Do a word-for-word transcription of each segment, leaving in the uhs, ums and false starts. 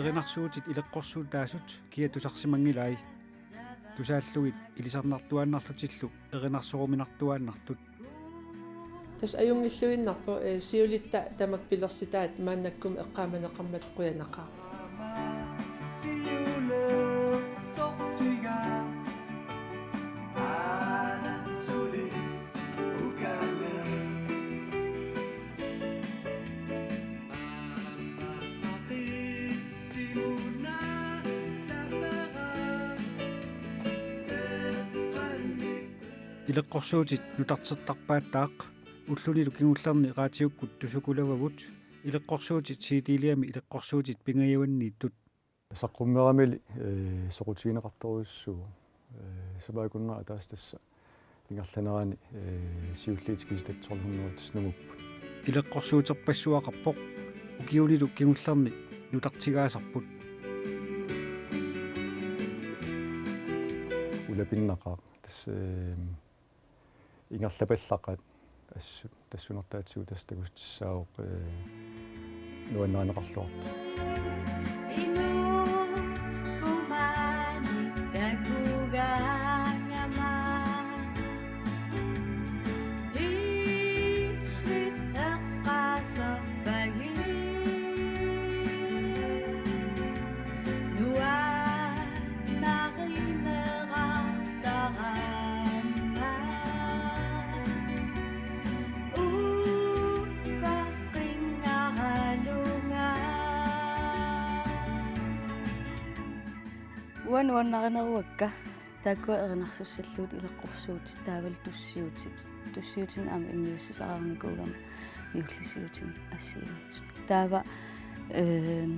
Erinarsuutit ileqqorsuutaasut kiatusarsimanngilai. Tusaallugit ilisarnartuaannarlutillu erinarsoruminartuaannartut. Tassa ajunngilluinnarpoq, eh, siulitta tamakku pilersitaat maannakkut eqqaamaneqarmat qujanaqaaq. Ileqqorsuutit nutartertarpaattaaq ullunilu kingullerni raatiukkut tusukkulavavut ileqqorsuutit C D-liami ileqqorsuutit pingajuanniittut. Saqqummeramili, eh, soqutigineqartorujussuuvoq, eh, savaakunneq ataaseq tassa ingerlanerani, eh, siulliit kisiat tolv hundrede tassa nungupput. Ileqqorsuuterpassuaqarpoq ukiunilu kingullerni nutartigaasarput. Ulapinnaqaaq tassa, eh, ingerlapallaqaat assut tassuunartaatsigut tassa takutissaavoq, eh, nuannarineqarluartoq. Inuup kumaani takugaangama. Illit eqqaasarpagit. Nuannarinerartarama. Uffaqqinngaraluarlunga. Uanga nuannarineruakka taakkua erinarsussallugit ileqqorsuutit taavalu tussiutit. Tussiutinut aamma immiussisariarnikuugama juullisiutinut assigiinngitsut. Taava, eh,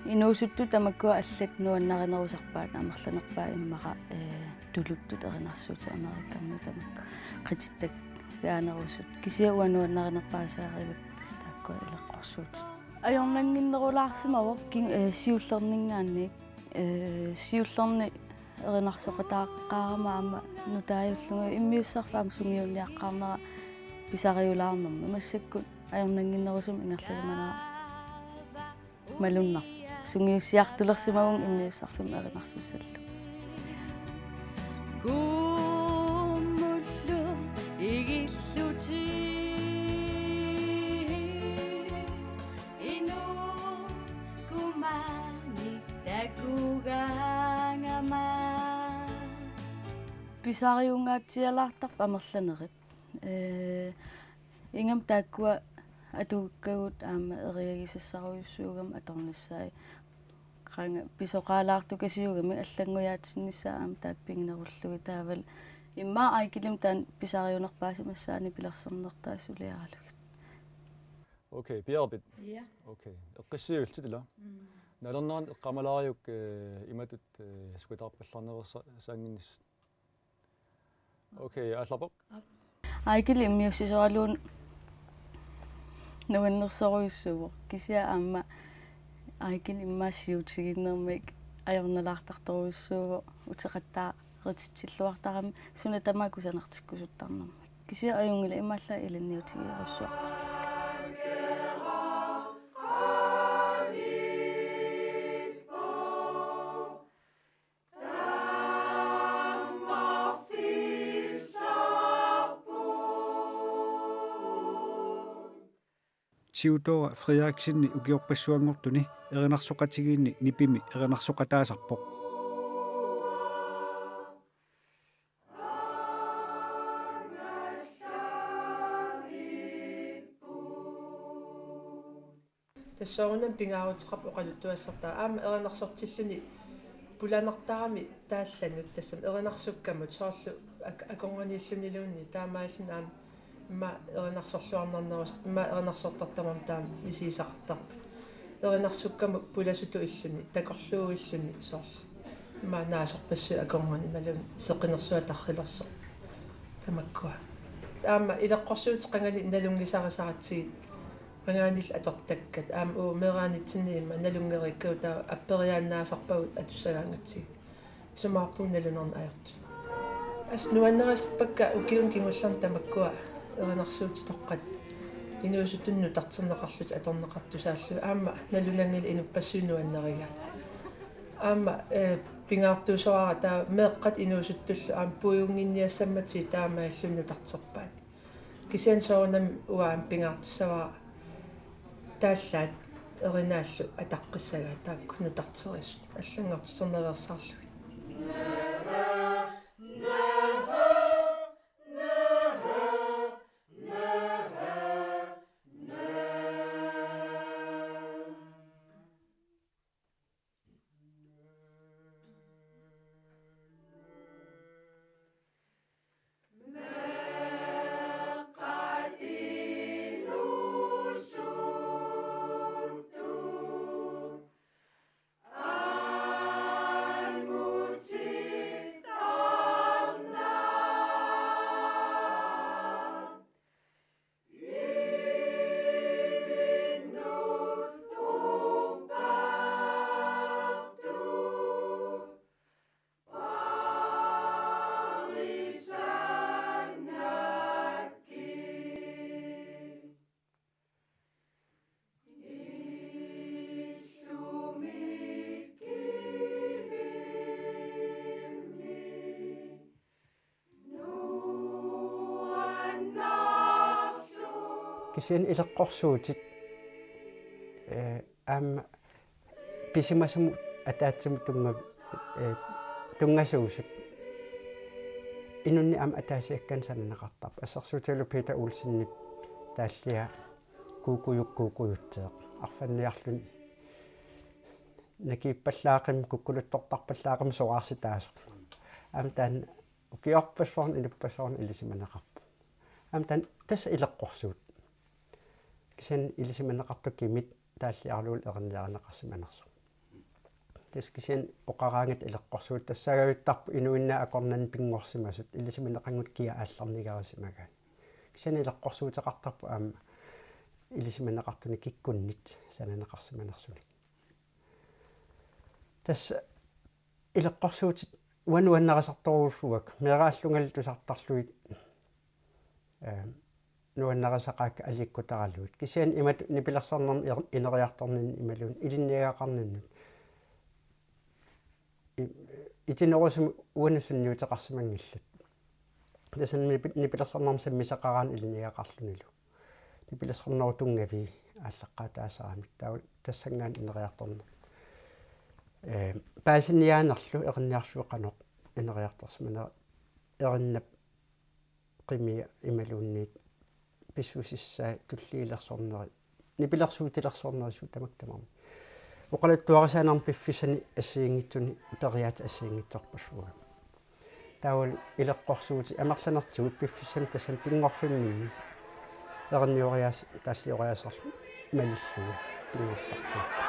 inuusuttut tamakkua allat nuannarinerusarpaat amerlanerpaat immaqa, eh, tuluttut erinarsuutit Amerikamiut tamakku qitittakaanerusut. Kisianni uanga nuannarinerpaasarigakkit tassa taakkua ileqqorsuutit. Ajornannginnerulaarsimavoq kin-, eh, siullerninngaanniit, eh, siullerni erinarsoqataaqqaarama aamma nutaajullugu immiussisarfik aamma sungiunniaqqaarnera pisariulaarnermi massakkut ajornannginnerusumik ingerlasimanera malunnarpoq. Sungiussiartulersimavunga immiussisarfimmi erinarsussallugu. Kummullu igillutit inuup kumaani takugaangama. Pisariungaatsialaartarput amerlanerit. Eh, ingammik taakkua atugakkagut aamma eriagisassarujussuugami atornissaat. Qanga pisoqaalaartukasiugami allanngujaatinnissaat aamma taakku piginerullugit taavalu. Immaqa Aikilimik taanna pisariunerpaasimassaannik pilersornertaa suliaralugit. Okay, piareerpit? Ja. Okay. Eqqissivillutit ila. Mm. Nalornerani eqqaamalaariuk, eh, imatut, eh, sukataarpallaarnerusaannginnissat. Okay, aallarpoq. Aikili immiussisoraluunniit nuannersorujussuuvoq. Kisianni aamma Aikili immaqa siutigiinnermik ajornalaartartorujussuuvoq uteqattaarititsilluartarami suna tamaat kusanartikkusuttarnermik. Kisianni ajunngilaq imaallaat ilinniutigerussuartarpakka. Theodora Frederiksenip ukiorpassuanngortuni erinarsoqatigiinni nipimi erinarsoqataasarpoq. Tassa soorunami pingaaruteqarpoq oqaluttuassartaa aamma erinarsortilluni pulanartarami taallanut tassami erinarsukkami soorlu ak-, akornanniilluniluunniit taamaalluni aamma immaqa erinarsorluarnarnerus-, immaqa erinarsortartarami taama misigisaqartarput. Erinarsukkami pulasutut illuni, takorluuilluni soorlu. Immaqa naasorpassuit akornanni imaluunniit seqinersuaq tarrilersoq. Tamakkua. Aamma ileqqorsuutit qangali nalunngisarisaratsigu. Qangaaniilli atortakkat aamma uagut meeraanitsinni immaqa nalunngereerikkagut taava apperiaannaasarpagut atussagaangatsigit. Isumaqarpunga nalunarneq ajortut. Assut nuannarisarpakka ukiuni kingullerni tamakkua erinarsuutitoqqat inuusuttunut nutarterneqarlutik atorneqartut tusaallugu aamma nalunanngilaq inuppassuit nuannarigaat. Aamma, eh, pingaartuusoraara taava meeqqat inuusuttullu aamma puigunnginniassammatigit taamaalilluni nutarterpaat. Kisianni soorunami uanga aamma pingaartissavara taallaat erinaallu ataqqissagaat taakku nutarterisut allanngortiternaveersaarlugit. Kisianni ileqqorsuutit, eh, aamma pisimasumut ataatsimut tunnga-, eh, tunngasuusut inunnik aamma ataasiakkanik sananeqartarput. Assersuutigalugu Peter Olsenip taalliaa Kuukujuk kuukujutseeq. Arfanniarluni nakiippallaaqimmat, kukkuluttortarpallaaqimmat soraarsitaasoq. Aamma taanna ukiorpassuarni inuppassuarni ilisimaneqarpoq. Aamma taanna tassa ileqqorsuut. Kisianni ilisimaneqartoq kimit taalliarlugulu erinniarineqarsimanersoq. Tassa kisianni oqaraangatta ileqqorsuutit tassaagajuttarput inuinnaat akornanni pinngorsimasut ilisimaneqanngitsut kia aallarniarisimagaat. Kisianni ileqqorsuuteqartarpoq aamma ilisimaneqartunik kikkunnit sananeqarsimanersunik. Tassa ileqqorsuutit uanga nuannarisartorujussuuakka, meeraallungalu tusartarlugit, eh, nuannarisaqaakka aliikkutaralugit. Kisianni imatut nipilersornermi er-, ineriartorninni imaluunniit ilinniagaqarninnut. I-, itinerusumik uannut sunniuteqarsimanngillat. Tassani nipi-, nipilersornermut sammisaqaraanni ilinniagaqarlunilu. Nipilersornerup tunngavii aallaqqaataasaramik. Taava tassanngaanniit ineriartorneq. Eh, paasiniaanerlu erinniarlugu qanoq ineriartorsimanerat, erinnap qimia imaluunniit pissusissai tulliilersorneri, nipilersuutilersorneri suut tamakku tamarmik. Oqaluttuarisaanermi piffissani assigiinngitsuni periaaseq assigiinngitsorpassuuvoq. Taavalu ileqqorsuutit amerlanertigut piffissami tassani pinngorfimminni erinnioriaas-, taallioriaaserlu malillugu pinngortarput.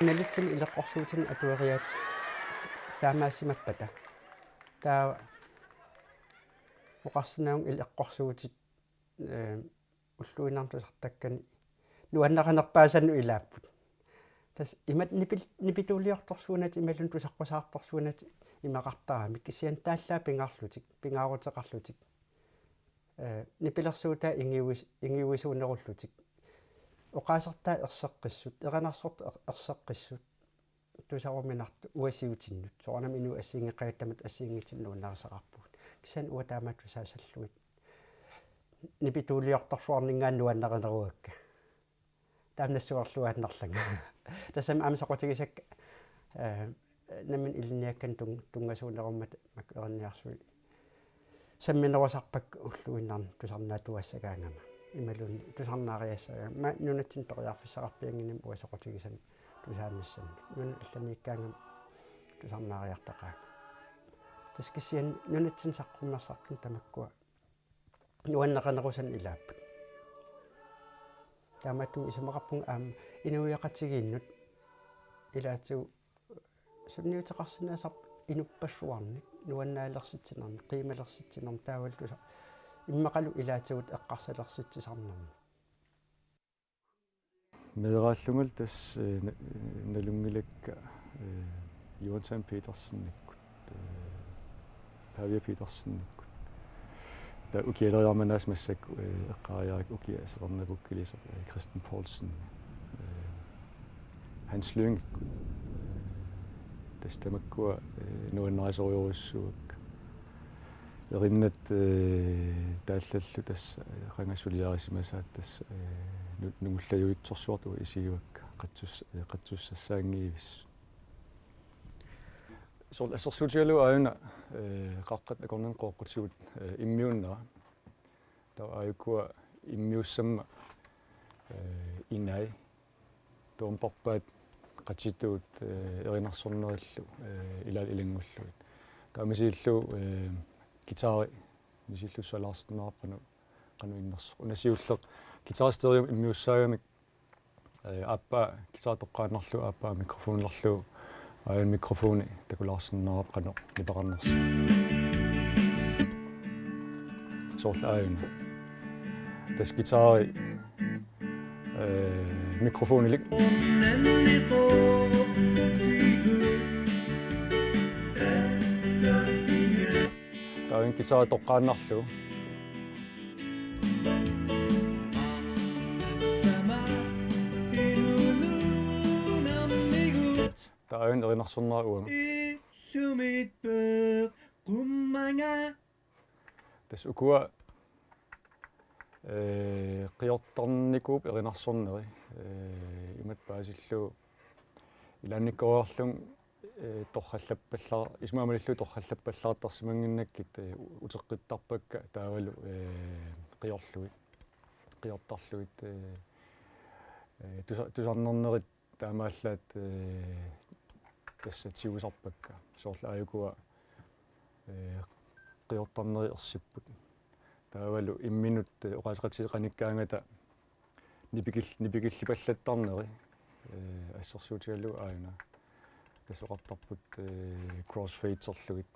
Nalitsinni ileqqorsuutinik atueriaatsit taamaassimappata, taava oqarsinnaavunga ileqqorsuutit, eh, ulluinnarni tusartakkani nuannarinerpaasannut ilaapput. Tassa imatut nipil-, nipituuliortorsuunatik imaluunniit tusaqqusaartorsuunatik imaqartaramik, kisianni taallaat pingaarlutik, pingaaruteqarlutik. Eh, nipilersuutaa ingiuis-, ingiuisuunerullutik. Oqaasertaat erseqqissut, erinarsortut er-, erseqqissut, tusaruminartut uasiutinnut. Soorunami inuit assigiinngikkaangatta tamatta assigiinngitsunik nuannarisaqarpugut. Kisianni uanga taama tusaasarlugit nipituuliortorsuarninngaanniit nuannarineruakka. Taama nassuerluaannarlanga. Tassami aamma soqutigisakka, eh, nammineq ilinniakkani tun-, tunngasuunerummata makku erinniarsuit samminerusarpakka ulluinnarni tusarnaatuaassagaangama. Imaluunniit tusarnaariassagaangama. Maani nunatsinni periarfissaqarpiannginnami uanga soqutigisannik tusaanissannut. Nunat allaniikkaangama tusarnaariartaqaanga. Tassa kisianni nunatsinni saqqummersartuni tamakkua nuannarinerusannik ilaapput. Taamaattumik isumaqarpunga aamma inuiaqatigiinnut ilaatigut sunniuteqarsinnaasarput inuppassuarnik, nuannaalersitsinermik, qiimalersitsinnermik, taavalu tusa-, immaqalu ilaatigut eqqarsalersitsisarnermik. Meeraallungalu tassa, eh, na-, nalunngilakka, eh, Johan Sam Petersenikkut, eh, Pavia Petersenikkut. Taava ukialeriarama tassa massakkut, eh, eqqaariarakku ukiaq seqernup akiliisoq, eh, Kristian Poulsen, eh, Hans Lyngekkut. Eh, tassa tamakkua, eh, nuannarisorujussuuakka. Erinnat, eh, taallallu tassa, eh, qanga suliarisimasaat tassa, eh, nu-, nungullajuitsorsuartut uagut isigivakka qatsus-, eh, qatsussassaanngivissut. Soorlu assersuutigalugu aajuna, eh, qaqqat akornanni qooqqutigut, eh, immiunnera. Taava aajukua immiussamma, eh, inai. Tuumparpaat qatituut, eh, erinarsornerillu, eh, ilaalu ilanngullugit. Taava misillugu, eh, guitari, misillugu tusalaarsinnaavarput qanoq, qanoq innersoq. Una siulleq guitarip stereomik immiussaagamik, eh, aappaa guitari toqqaannarlugu, aappaa mikrofonilerlugu, aajuna mikrofoni takulaarsinnaavarput qanoq nipeqarnersoq. Soorlu aajuna. Tassa guitari, eh, mikrofonilik. Taava guitari toqqaannarlugu. Taava aajuna erinarsornera uanga. Tassa ukua, eh, qiortarnikuupput erinarsorneri. Eh, imatut paasillugu ilaannikkooriarlunga, eh, torrallappalla-, isumaga malillugu torrallappallaartarsimannginnakkit, eh, uteqqittarpakka taavalu, eh, qiorlugit, qiortarlugit, eh, eh, tusa-, tusarnernerit taamaallaat, eh, tassa tigusarpakka. Soorlu aajukua, eh, qiortarneri ersipput. Taavalu imminut, eh, oqaaseqatigiit qanikkaangata nipikil-, nipikillipallattarneri, eh, assersuutigalugu aajuna. Tassa oqartarput, eh, crossfaderlugit.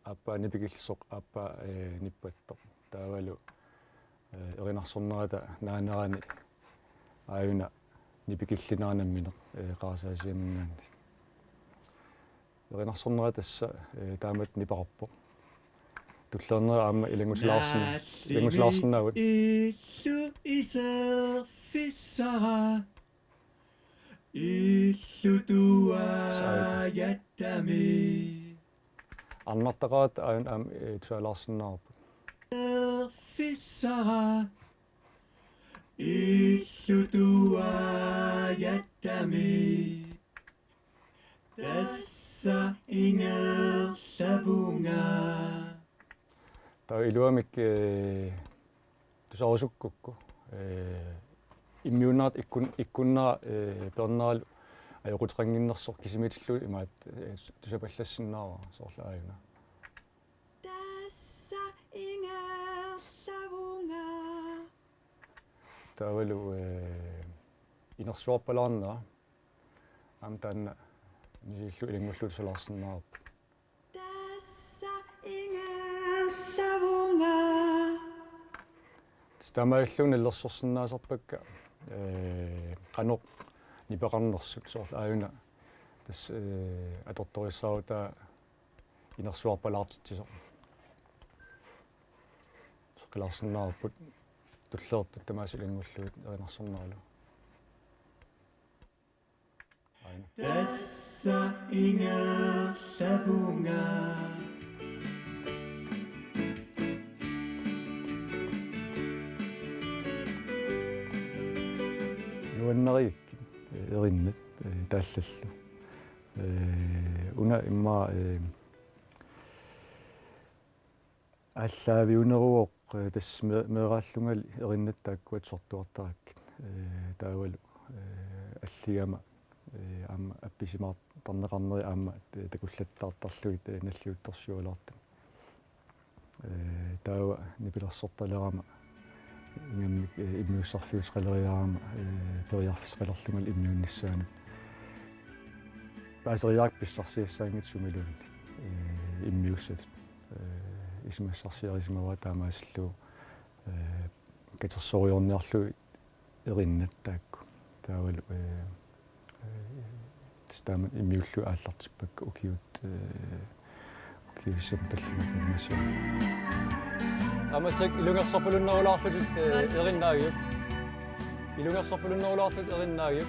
Aappaa nipikillisoq, aappaa, eh, nippattoq. Taavalu, eh, erinarsornerata naanerani aajuna nipikillinera nammineq, eh, qarasaasiaminngaanniit. Erinarsornera tassa, eh, taamatut nipeqarpoq. Tulliunnera aamma ilanngutilaarsin-, ilanngutilaarsinnaavat. Illu iserfissara. Illutuajattami. Arnartaqaat aajuna aamma, eh, tusalaarsinnaavarput. Fissara. Illutuajattami. Tassa ingerlavunga. Taava iluamik, eh, tusarusukkukku, eh, immiunnerata ikkun-, ikkunnera, eh, peerneralu ajoquteqannginnersoq kisimiitillugu imaattoq, eh, tusapallassinnaavara soorlu aajuna. Tassa ingerlavunga. Taavalu, eh, inersuarpalaarnera. Aamma taanna misillu ilanngullugu tusalaarsinnaavarput. Tassa ingerlavunga. Tassa taamaalilluni nalilersorsinnaasarpakka, ee, qanoq nipeqarnersut, soorlu aajuna tassa, ee, atortorissaarutaa inersuarpalaartitsisoq. Soqqilaarsinnaavarput tulleertut tamaasa ilanngullugit erinarsorneralu. Aina. Tassa ingerlavunga. Nuannarigakkit, ee, erinnat, ee, taallallu. Ee, una immaqa, ee, aallaaviuneruvoq, ee, tassa me-, meeraallungali erinnat taakkua atuartuartarakkit. Ee, taavalu, ee, alligama, ee, aamma appisimaartarneqarneri aamma, ee, takullattaartarlugit, ee, nalliuttorsiualaartumik. Ee, taava nipilersortalerama ingammik, ee, immiussarfiuteqaleriarama, ee, periarfissaqalerlungalu immiunnissaanut. Paaseriarakku pissarsiassaanngitsoq sumiluunniit, ee, immiussatut. Ee, isumassarsiarisimavara taamaasillugu, ee, katersorujorniarlugit erinnat taakku. Taavalu, ee, ee, tassa taama immiullugit aallartippakka ukiut, ee, ukiut sisamat tallimat immaqa. Aamma massakkut ilungersorpalunnerulaarlutit, ee, erinnaagiuk. Ilungersorpalunnerulaarlutit erinnaagiuk.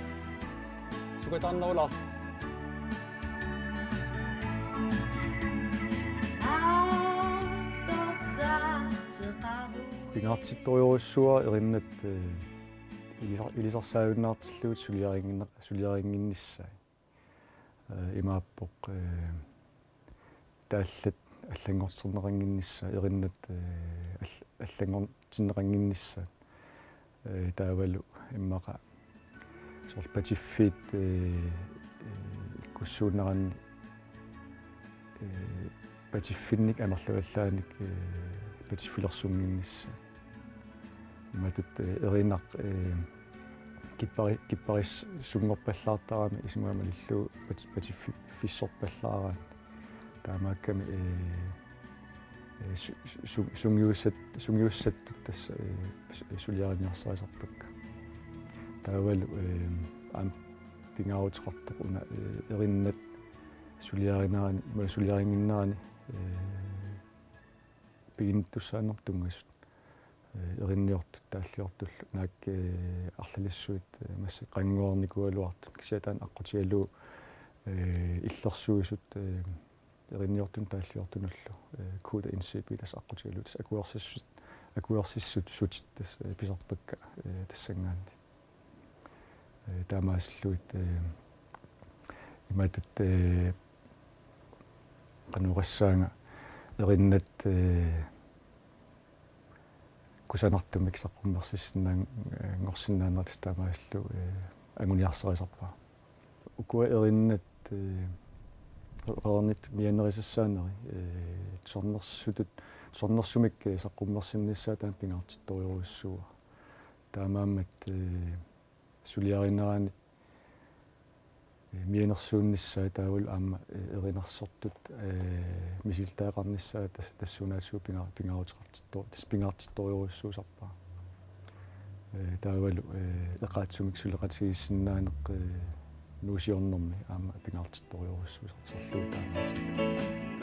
Sukataarnerulaarlutit. Pingaartittorujussuuara erinnat, ee, ilisar-, ilisarsaajunnaartillugit suliarinnginne-, suliarinnginnissaat. Ee, imaappoq, ee, taallat allanngortinneqannginnissaat, erinnat, ee, all-, allanngortinneqannginnissaat. Ee, taavalu immaqa soorlu patiffiit, ee, ee, ikkussuunneranni, ee, patiffinnik amerlavallaannik, ee, patiffilersunnginnissaat. Imatut, ee, erinnaq, ee, kippari-, kipparissunngorpallaartarami isumaqarpunga malillugu pati-, patiffi-, fissorpallaaraanni. Taamaakkami, ee, ee, su-, su-, sungiussat-, sungiussattut tassa, ee, su-, suliariniarsarisarpakka. Taavalu, ee, aamma pingaaruteqartoq una, ee, erinnat suliarinerani, imaluunniit suliarinnginnerani, ee, piginnittussaanermut tunngasut. Ee, erinniortut taalliortullu naak, ee, arlalissuit, ee, massakkut qanngornikuugaluartut kisianni taanna aqqutigalugu, ee, illersuisut, ee, erinniortunut taalliortunullu, ee, Kuda N C P tassa aqqutigalugu tassa akuersissut, akuersissutit tassa, ee, pisarpakka, ee, tassanngaanniit. Ee, taamaasillugit, ee, imatut, ee, qanoq oqassaanga erinnat, ee, kusanartumik saqqummersissinnaanngorsinnaanerat tassa taamaasillugu, ee, anguniarsarisarpara. Ukua erinnat, ee, qeqernittut mianerisassaaneri, ee, tusarnersutut, tusarnersumik, ee, saqqummersinnissaat taanna pingaartittorujussuuara. Taamaammat, ee, suliarinerani, ee, mianersuunnissaat taavalu aamma, ee, erinarsortut, ee, misilittagaqarnissaat tas-, tassuunaatigut pinga-, pingaaruteqartitto-, tassa pingaartittorujussuusarpara. Ee, taavalu, ee, eqaatsumik suleqatigiissinnaaneq, ee, nuusiornermi aamma pingaartittorujussuusarlugu taamaasilluni.